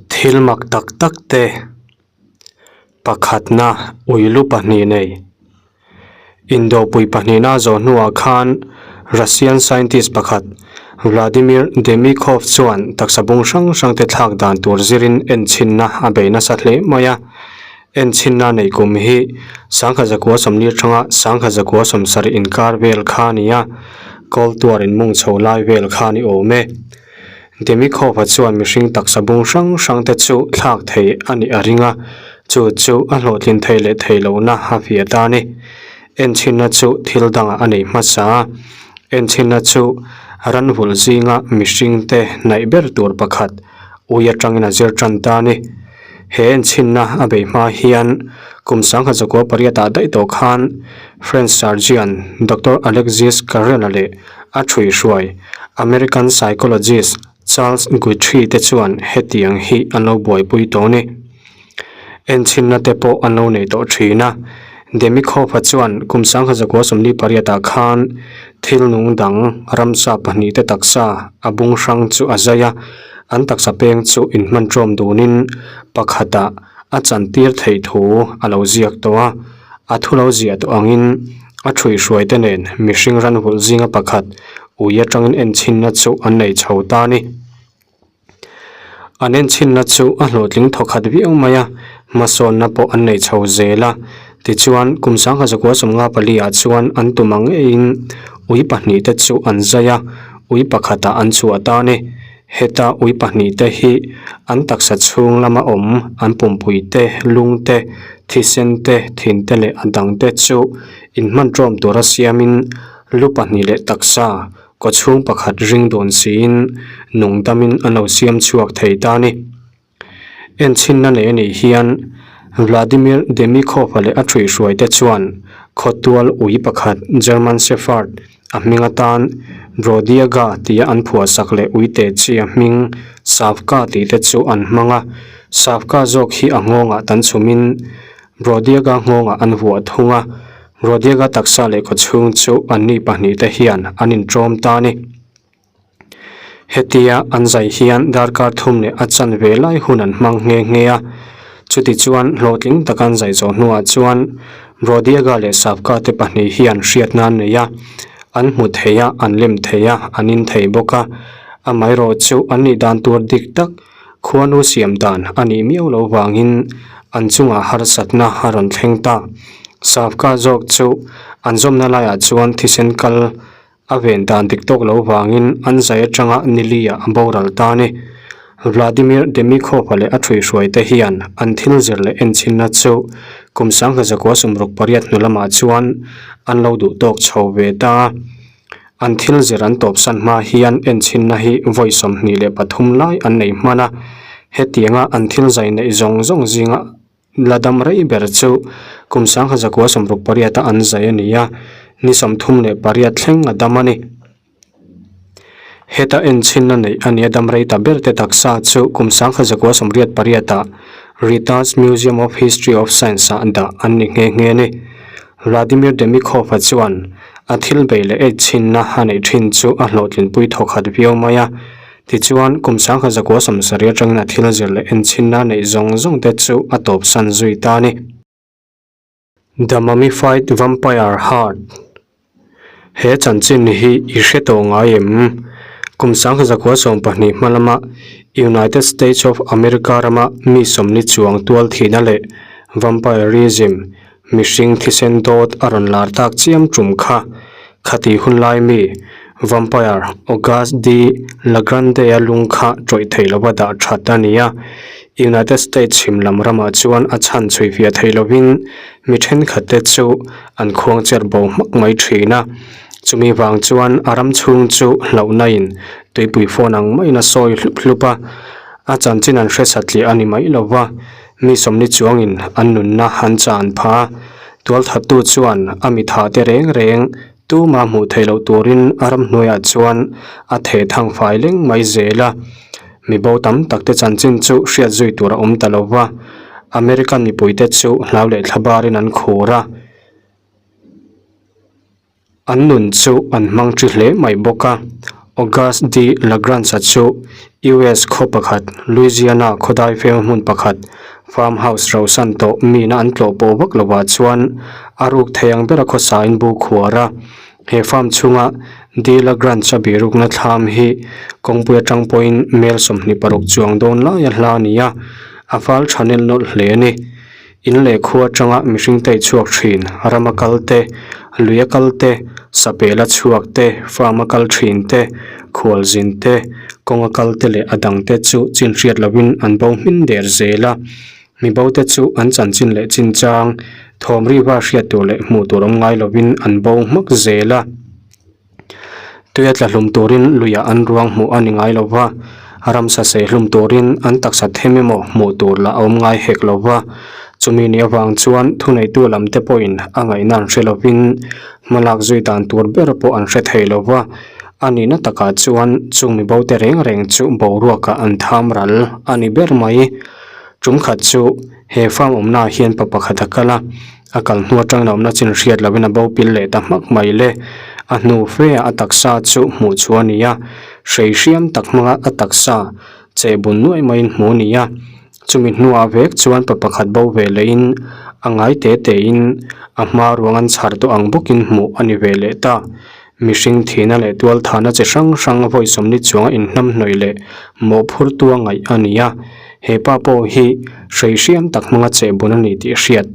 Thil mak tak tak te pakhatna ui lu pahnih nei. Indopui pahnihna zawh hnuah khan Russian scientist pakhat Vladimir Demikhov chuan taksa bung hrang hrang te thlak dan tur zirin enchhinna a bei nasa hle mai a. Enchhinna neih kum hi sangkhat zakua sawmli atanga sangkhat zakua sawmsarih inkar vel kha a ni a, Cold War inmung chho lai vel kha a ni awm e. Demikhova chuan mihring taksa bung hrang hrang te chu thlak thei a nih a ring a, chu chu a hlawhtlin thei leh thei lohna a fiah ta a ni. Enchhinna chu thil dangah a nei hmasa a, enchhinna chu ranvulh zinga mihring te hnaih ber tur pakhat ui atangin a zir tan ta a ni. He enchhinna a bei hma hian kum sangkhat zakua pariatah daih tawh khan French surgeon Doctor Alexis Carrel-a leh a ṭhuihruai American psychologist Charles Guthrie te chuan hetiang hi an lo buaipui tawh a ni. Enchhinna te pawh an lo nei tawh ṭhin a, Demikhov-a chuan kum sangkhat zakua 48-ah khan thil nung dang ramsa pahnihte taksa a bung hrang chu a zai a, an taksa peng chu inhman ṭawm dunin pakhatah a chantir theih thu a lo ziak tawh a, a thu lo ziah tawh angin a ṭhuihruai te nen mihring ranvulh zinga pakhat ui aṭangin enchhinna chu an nei chho ta a ni. An enchhinna chu a hlawhtling thawkhat viau mai a, hmasawnna pawh an nei chho zel a, tichuan kum sangha zakua sawmnga pali ah chuan an tum ang ngeiin ui pahnih te chu an zai a, ui pakhatah an chhuah ta a ni. Heta ui pahnih te hi an taksa chhung lama awm an pumpui te, lung te, thisen te, thin te leh a dang te chu inhman ṭawm tura siamin lu pahnih leh taksa kaw chhung pakhat ring dawn siin nung damin an lo siam chhuak thei ta a ni. Enchhinna nei a nih hian Vladimir Demikhov-a leh a ṭhuihhruaite chuan khawtual ui pakhat German Shepherd a hming atan Brodiaga tia an phuahsak leh uite chi a hming Savka tih te chu an hmang a, Savka zawk hi a nghawngah tan chhumin Brodiaga nghawngah an vuah thung a, Brodiaga taksa leh kawchhung chu anni pahnihte hian an inṭawm ta a ni. Hetia an zai hian darkar thum leh a chan ve lai hun an hmang nghe nghe a, chutichuan hlawhtling taka an zai zawh hnuah chuan Brodiaga leh Savka te pahnih hian hriatna an nei a, an hmu thei a, an lem thei a, an in thei bawk a, amaherawhchu an nih dan tur dik tak khuanu siam dan a nih miau loh vangin an chungah harsatna a rawn thleng ta. Savka zawk chu an zawmna laiah chuan thisen kal A ven dan dik tawk lo vangin an zai atanga Nili-ah a boral ta a ni. Vladimir Demikhov-a leh a ṭhuihruaite hian an thil zir leh enchinna chu kum sangha zakua sawmruk pariat hnu lamah chuan an lo duh tawk chho ve ta a. An thil zir an tawpsan hma hian enchinna hi vawi 23 lai an nei hman a, hetianga an thil zai neih zawng zawng zinga La dam rei ber chu kum sangha zakua 68 a an zai a ni a, ni 38 thleng a dam a ni. Heta enchinna neih a nia dam rei ta ber te taksa chu kum sangha zakua 88 ah Rita's Museum of History of Science ah dah an ni nghe nghe a ni. Vladimir Demikhov-a chuan a thil bei leh enchinna a neih thin chu a hlawhtlinpui thawkhat viau mai a, Tichuan, kum sangha zakua sawmsarih atangin a thil zir leh enchinna neih zawng zawng te chu a tawpsan zui ta a ni. The Mummified Vampire Heart He chanchin hi i hre tawh ngai em? Kum sangha zakua 12 hma lama United States of America rama mi sawmli chuang tual thihna leh vampirism, mihring thisen dawt a rawn lar tak chiam tum kha. Khati hun lai mi, vampire August de LaGrande-a lung kha tawih thei lova dah that a ni a. United States chhim lam ramah chuan a chhan chhui fiah thei lovin mi thenkhatte chu an khuang cher bo hmak mai thin a. Chumi vang chuan a ram chhung chu hlauhnain tuipui phone ang maiin a sawi hlup hlup a. A chanchin an hre satliah a ni mai lova. Mi sawmli chuangin an nunna an chan pha a, tualthattu chuan a mi tha te reng reng tuma hmuh theih loh turin a ramhnuaiah chuan a theh thang fai leng mai zel a. Mi bo tam tak te chanchin chu hriat zui tur a awm ta lo va, American mipuite chu hlau leh thlabarin an khur a. An nun chu an hmang ṭi hle mai bawk a. Auguste de Lagrange-a chu US khaw pakhat, Louisiana khawdai fema hmun pakhat, farm house rosan tawh mina an tlawh pawh vak lovah chuan a ruk thei ang bera khawsain bu khuar a. He farm chhunga de Lagrange-a birukna thlam hi kawngpui atang pawhin mel 26 chuang dawn laia hla a ni a, a fal tha nelh nawlh hle a ni. In leh khua atanga mihring te chhuak thin, rama kal te, luia kal te, sapela chhuak te, farm a kal thin te, khualzin te, kawnga kal te leh a dang te chu chin hriat lovin an bo hmin der zel a. Mi bo te chu an chanchin leh chinchang, thawm riva hriat tur leh hmuh tur awm ngai lovin an bo hmak zel a. Tuia tla hlum turin luiah an ruang hmuh a ni ngai lo va, ramsa sei hlum turin an taksa them emaw hmuh tur lah a awm ngai hek lo va. Chumi ni avang chuan thuneitu lam te pawhin a ngaihna an hre lovin hmalak zui dan tur ber pawh an hre thei lo va. A nihna takah chuan chung mibo te reng reng chu boruakah an tham ral a ni ber mai. Tum khat chu he farm awmnaah hian pa pakhat a kal a. A kal hnu atangin a awmna chin hriat lohin a bo pil leh ta hmak mai le. A hnu fe ah a taksa chu hmuh chu a ni a, hrei hriam tak hmanga a taksa che bun nuaih maiin hmu a ni a. Chumi hnuah vek chuan pa pakhat bo ve lehin a ngai te tein a hma ruang an chhar tawh ang bawkin hmuh a ni ve leh ta. Mihring thihna leh tualthahna chi hrang hrang vawi sawmni chuanga inhnam hnawih leh mawhphurtu a ngaih a ni a, he pa pawh hi hrei hriam tak hmanga chehbun a ni tih hriat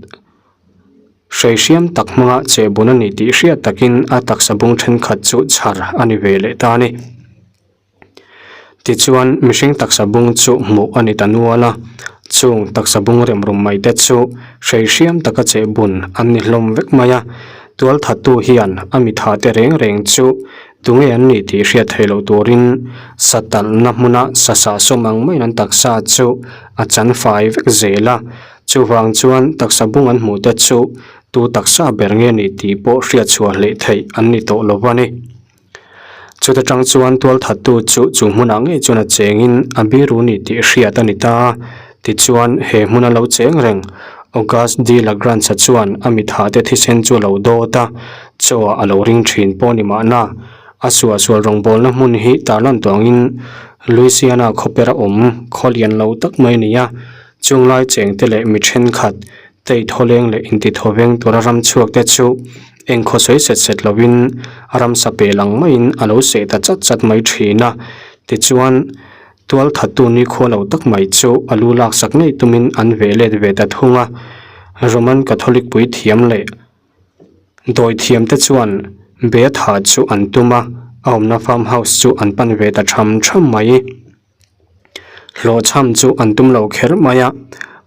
hrei hriam tak hmanga chehbun a ni tih hriat takin a taksa bung thenkhat chu chhar a ni ve leh ta a ni. Tichuan, mihring taksa bung chu hmuh a ni ta nual a, chung taksa bung rem rum mai te chu hrei hriam taka cheh bun an ni hlawm vek mai a. Tualthattu hian a mitha te reng reng chu tunge an nih tih hriat theih loh turin sa talhna hmuna sa sahsawm ang maiin an taksa chu a chan fai vek zel a. Chuvang chuan taksa bung an hmuh te chu tu taksa ber nge nih tih pawh hriat chhuah hleih theih an ni tawh lo a ni. Chuta tang chuan tualthattu chu chu hmunah ngei chuan a chengin a biru ni tih hriat a ni ta a. Tichuan he hmuna lo cheng reng August de la Grange-a chuan a mitha te thisen chu a lo dawt a, chaw ah a lo ring thin pawh a ni mahna. A suahsual rawngbawlna hmun hi tarlan tawh angin Louisiana khawpera awm khaw lian lo tak mai a ni a, chunglai chengte leh mi thenkhat Tei thawleng leh intithawveng tura ram chhuak te chu eng khaw sawi set set lovin ramsa pel ang maiin a lo seh ta chat chat mai thin a. Tichuan, tualthattu nikhua lo tak mai chu a lu laksak ngei tumin an veh let ve ta thung a. Roman Catholic puithiam leh dawithiam te chuan Beatha chu an tum a, a awmna farm house chu an pan ve ta tham tham mai. Hlawhchham chu an tum lo kher mai a,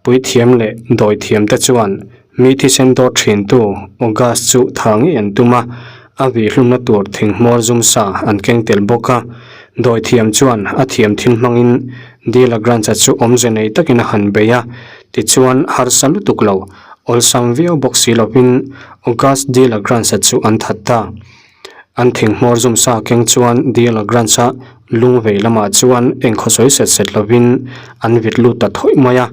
puithiam leh dawithiam te chuan mi thisen dawt thintu August chu tha ngei an tum a, a vihhlumna tur thinghmawr zum sa an keng tel bawk a. Dawithiam chuan a thiam thil hmangin De La Grange-a chu awmze nei takin a han bei a, tichuan harsa lutuk lo, awlsam viau bawk si lovin August De La Grange-a chu an that ta. An thinghmawr zum sa keng chuan De La Grange-a lung vei lamah chuan eng khaw sawi set set lovin an vit lut ta thawih mai a.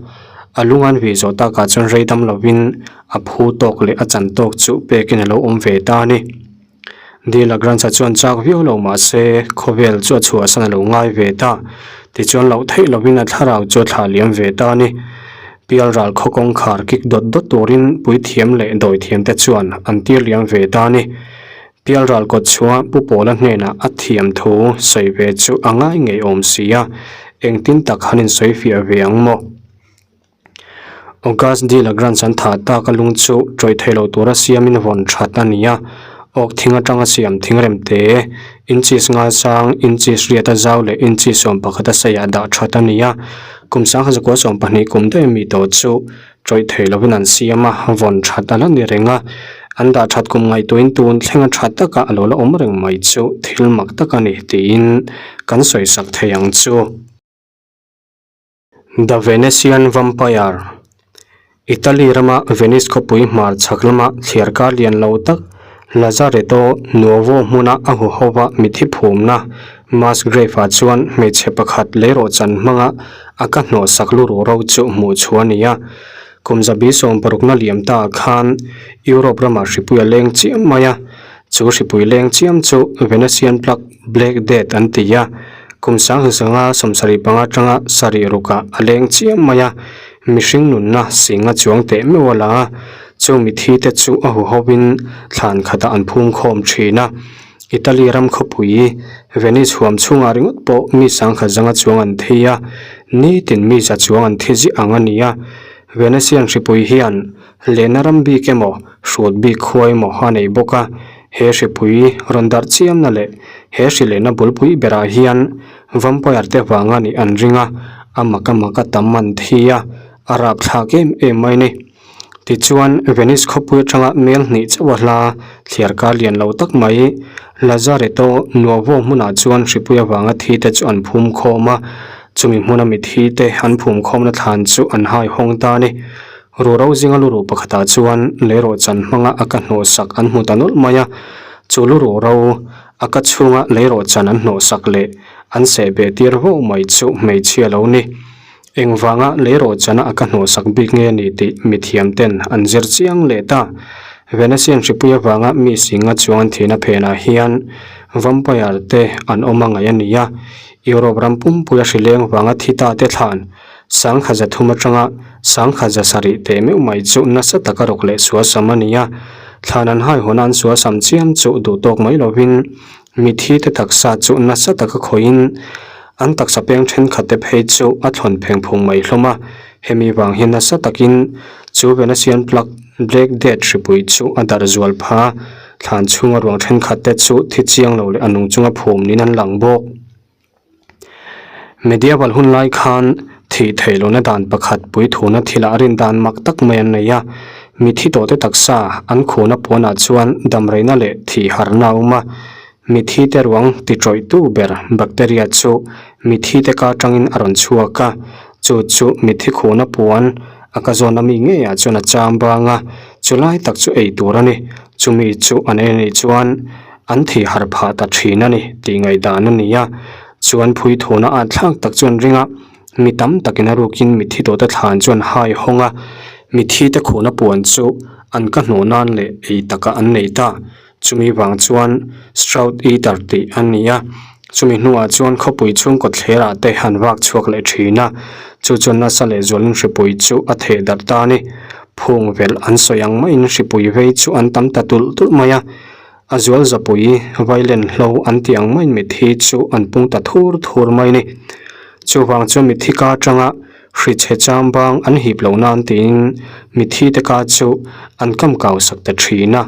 A lung an vih zawh takah chuan rei dam lovin a phu tawk leh a chan tawk chu pekin a lo awm ve ta a ni. De La Grange-a chuan chak viau lo mah se khawvel chu a chhuahsan a lo ngai ve ta. Tichuan loh theih lovin a thlarau chu a thlah liam ve ta a ni. Pialral khaw kawngkhar kik dawt dawt turin puithiam leh dawithiam te chuan an tir liam ve ta a ni. Pialral kawt chhuah Pu Pawla hnenah a thiam thu sawi ve chu a ngai ngei awm si a, engtin tak han insawi fiah ve ang maw? August de la Grange an thah tak a lung chu tawih thei lo tura siamin vawn that a ni a, awk thing atanga siam thingrem te, inches ngaisang, inches riat a zau leh inches 11 a seiah dah that a ni a. Kum 1912 kum daih mi tawh chu tawih thei lovin an siam a, vawn that a la ni reng a. An dah that kum ngaihtuahin tun thlenga tha taka a lo la awm reng mai chu thil mak tak a ni tiin kan sawisak thei ang chu. The Venetian Vampire, Italy rama Venice khawpui hmar chhak lama thliarkar lian lo tak Lazzaretto Nuovo hmuna a huhova mithi phumna mass grave-ah chuan hmeichhe pakhat leirawhchan hmanga a ka hnawhsak lu ruh ro chu hmuh chhuah a ni a. Kum zabi sawm parukna liam ta khan Europe ramah hripui a leng chiam mai a. Chu hripui leng chiam chu Venetian Plague Black Death an ti a, kum 1975 atanga sarih rukah a leng chiam mai a, mihring nunna singa chuang teh meuh a la a, chu mithi te chu a huhovin thlan khatah an phum khawm thin a. Italy ram khawpui Venice huam chhungah ringawt pawh mi sangkhat zanga chuang an thi a, nitin mi za chuang an thi ziah ang a ni a. Venetian hripui hian Lehna ram bik emaw, hrut bik khua emaw a nei bawk a, he hripui rawn darh chiamna leh he hri lehna bulpui berah hian vampire te vang a nih an ring a, a mak a mak a tam an thi a, a rapthlak em em mai ni. Tichuan, Venice khawpui atanga mel hnih chauh a hla thliar kar lian lo tak mai Lazaretto Nuovo hmunah chuan hripui avanga thi te chu an phum khawm a, chumi hmuna mithi te an phum khawmna thlan chu an hai hawng ta a ni. Ruro zinga luru pakhatah chuan leirawhchan hmanga a ka hnawhsak an hmu ta nawlh mai a, chu luru ro a ka chhunga leirawhchan an hnawhsak leh an seh beh tir vauh mai chu hmeichhia lo ni. Engvanga leirawhchana a ka hnawhsak bik nge ni tih mithiam ten an zir chiang leh ta. Venetian hripui avanga mi singa chuang an thihna phenah hian vampire te an awm a ngaih a ni a, Europe ram pumpuia hrileng vanga thi ta te thlan Sangha 300 atanga sangha 700 teh meuh mai chu nasa taka rawk leh suasam a ni a, thlan an hai hawn a an suasam chiam chu duh tawk mai lovin mithi te taksa chu nasa taka khawihin an taksa peng thenkhat te phei chu a thlawn pheng phung mai hlawm a, hemi vang hi nasa takin chu Venetian Plague Black Death hripui chu a darh zual pha, thlan chhunga ruang thenkhat te chu thi chiang lo leh a nung chunga phum niin an lang bawk. Medieval hun lai khan thih theih lohna dan pakhat puithuna thilah rin dan mak tak mai an nei a, mithi tawhte taksa an khuhna puanah chuan damreina leh thih harna a awm a, mithi te ruang ti tawihtu ber bacteria chu mithi te ka atangin a rawn chhuak a, chu chu mithi khuhna puan a ka zawn ami ngeiah chuan a cham bang a, chu lai tak chu ei tur a ni, chumi chu an ei a nih chuan. An thih harh phah ta thin a ni tih ngaihdan a ni a, chuan phui thuna at thlak tak chuan ring a, mi tam takin a rukin mitthi tawhte thlan chuan hai hawng a, mitthi te khuhna puan chu an ka hnuh nan leh ei takah an nei ta, chumi vang chuan Stroud Eater tih a ni a, chumi hnuah chuan khawpui chhungkaw thlerah te han vak chhuak leh thin a, chu chuan nasa leh zualin hripui chu a theh darh ta a ni, phung velh an sawi ang maiin hripui vei chu an tam ta tulh tulh mai a. A zual zapui vailen hlo an tih ang maiin mitthi chu an pung ta thur thur mai ni. Chuvang chuan mitthi ka atanga hrichhe cham bang an hip loh nan tiin mitthi te ka chu an kam kau sak ta thin a,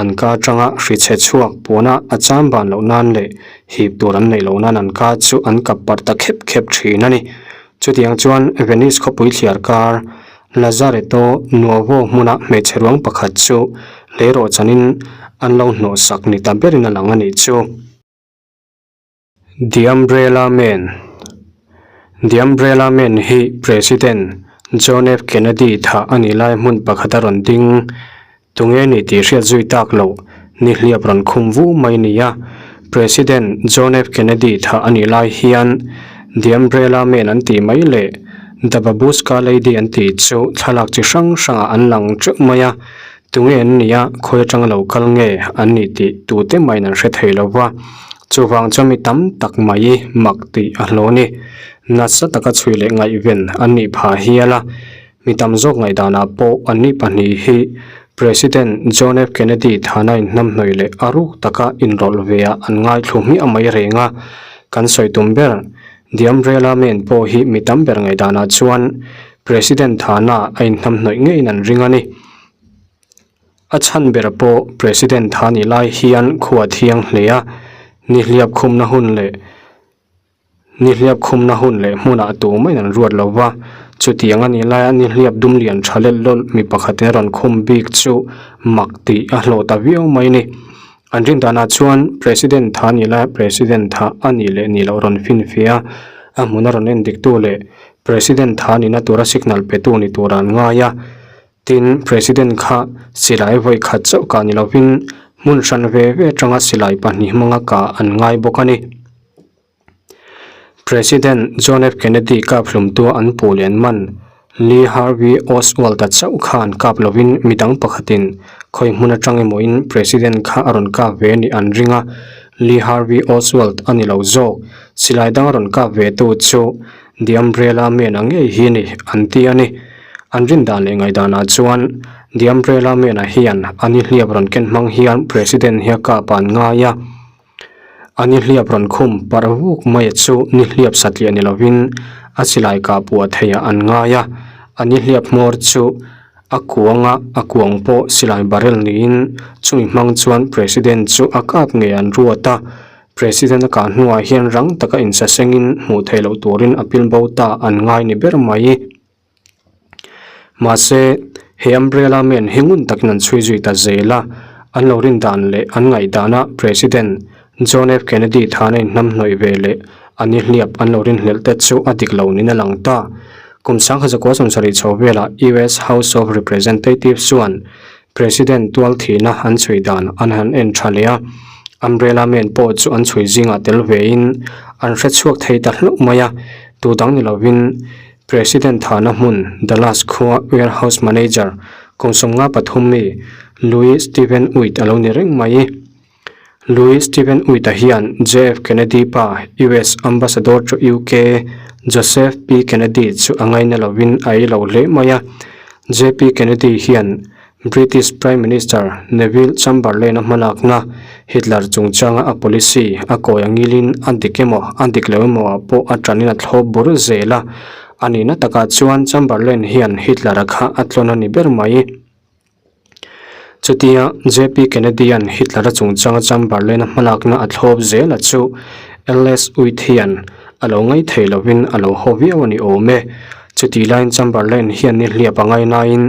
an ka atanga hrichhe chhuak puana a cham ban loh nan leh hip tur an neih loh nan an ka chu an kap parh ta khep khep thin a ni. Chutiang chuan Venice khawpui thliar kar Lazaretto Nuovo hmuna hmeichhe ruang pakhat chu leirawh chanin an lo hnawhsak ni ta berin a lang a nih chu. The Umbrella Man The Umbrella Man hi President John F Kennedy thah a nih lai hmun pakhat a rawn ding. Tunge ni tih hriat zui tak loh nihliap rawn khum vu mai ni a, President John F Kennedy thah a nih lai hian The Umbrella Man an tih mai leh The Babushka Lady an tih chu thlalak chi hrang hrangah an lang teuh mai a, tunge an nih a, khawi atanga lo kal nge an nih tih tute maiin an hre thei lo va, chuvang chuan mi tam tak mai mak tih a hlawh a ni. Nasa taka chhui leh ngaihven an nih phah hial a. Mi tam zawk ngaihdanah pawh anni pahnih hi President John F Kennedy thana inhnamhnawih leh a ruk taka inrawlh ve ah an ngaithlu hmiah mai reng a. Kan sawi tum ber The Umbrella Man pawh hi mi tam ber ngaihdanah chuan President thana a inhnamhnawih ngeiin an ring a ni. A chhan ber pawh President tha nih lai hian khua thiang hle a, nihliap khumna hun leh Nihliap khumna hun leh hmunah tu maiin an ruat lo va, chutiang a nih laia nihliap dum lian tha lel lawlh mi pakhatin a rawn khum bik chu mak tih a hlawh ta viau mai ni. An rin danah chuan President tha nih laia President tha a nih leh nih loh rawn finfiah a, a hmuna rawn en diktu leh President tha nihna tura signal petu ni tura an ngai a. Tin, President kha silai vawi khat chauh kah ni lovin hmun hran ve ve atanga silai pahnih hmanga kah an ngai bawk a ni. President John F Kennedy kap hlumtua an puh leh an man. Lee Harvey Oswald-a chauh khan kap lovin midang pakhatin khawi hmun atang emawin President kha a rawn kap ve nih an ring a, Lee Harvey Oswald a ni lo zawk. Silai dang a rawn kap ve tu chu The Umbrella Man-a ngei hi ni an ti a ni. An rin dan leh ngaihdanah chuan The Umbrella Man-a hian a nihliap rawn ken hmang hian President hi a kap a an ngai a. A nihliap rawn khum parh vuk mai chu nihliap satliah ni lovin a silai kah puah theiah an ngai a. A nihliap hmawr chu a kuang a, a kuang pawh silai barrel niin chumi hmang chuan President chu a kap ngei an ruat a. President a kah hnuah hian rang taka insasengin hmuh theih loh turin a pilbo ta an ngai ni ber mai. Mahse, he umbrella man hi ngun takin an chhui zui ta zel a, an lo rin dan leh an ngaihdanah President John F. Kennedy thana inhnamhnawih ve leh a nihliap an lo rinhlelh te chu a dik lo niin a lang ta. Kum 1970 sarih chho velah US House of Representatives chuan President tual thihna an chhui dan an han en tha leh a, Umbrella Man pawh chu an chhui zingah tel vein an hre chhuak thei ta hlauh mai a, tu dang ni lovin President thahna hmun Dallas khua Warehouse Manager kum 53 mi Louis Steven Uit a lo ni reng mai. Louis Steven Uit-a hian JF Kennedy pa US Ambassador to UK Joseph P. Kennedy chu a ngaina lovin a ei lo hle mai a. JP Kennedy hian British Prime Minister Neville Chamberlain-a hmalakna Hitler chungchanga a policy a kawi angilin a dik emaw a dik lo emaw ah pawh a tanin a thlawp bur zel a. A nihna takah chuan Chamberlain hian Hitler-a kha a tlawn a ni ber mai. Chutia JP Kennedy-a'n Hitler-a chungchanga Chamberlain-a hmalakna a thlawp zel a chu LS Uit hian a lo ngaih thei lovin a lo haw viau a ni awm e. Chutih laiin Chamberlain hian nihliap a ngai naiin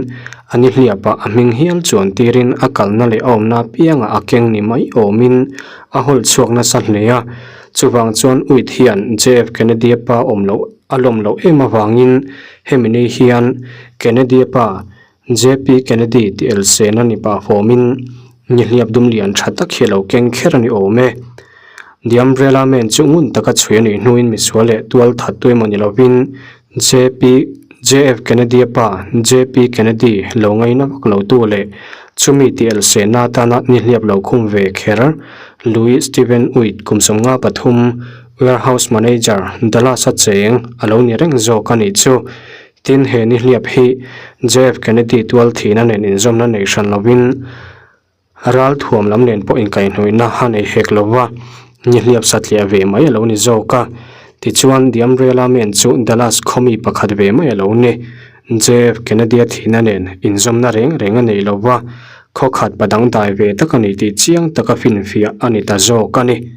a nihliapah a hming hial chuan tirin a kalna leh a awmna apiangah a keng ni mai awmin a hawl chhuak nasa hle a. Chuvang chuan Uit hian JF Kennedy-a pa awm loh a lawm loh em avangin hemi ni hian Kennedy-a pa JP Kennedy tih elsen a ni pah fawmin nihliap dum lian tha tak hi a lo keng kher a ni awm e. The Umbrella Man chu ngun taka chhui a nih hnuin misual leh tual that tu emaw ni lovin JP JF Kennedy-a pa JP Kennedy lo ngaina vak lo tu leh chumi tih elsenna atana nihliap lo khum ve kher Louis Steven Uit kum 53 Warehouse Manager Dallas-a cheng a lo ni reng zawk a nih chu. Tin, he nihliap hi JF Kennedy tual thihna nen inzawmna nei hran lovin ral thuam lam nen pawh inkaihhnawihna a nei hek lo va, nihliap satliah ve mai a lo ni zawk a. Tichuan, The Umbrella Man chu Dallas khaw mi pakhat ve mai a lo ni. JF Kennedy-a thihna nen inzawmna reng reng a nei lo va, khaw khat pa dangdai ve tak a ni tih chiang taka finfiah a ni ta zawk a ni.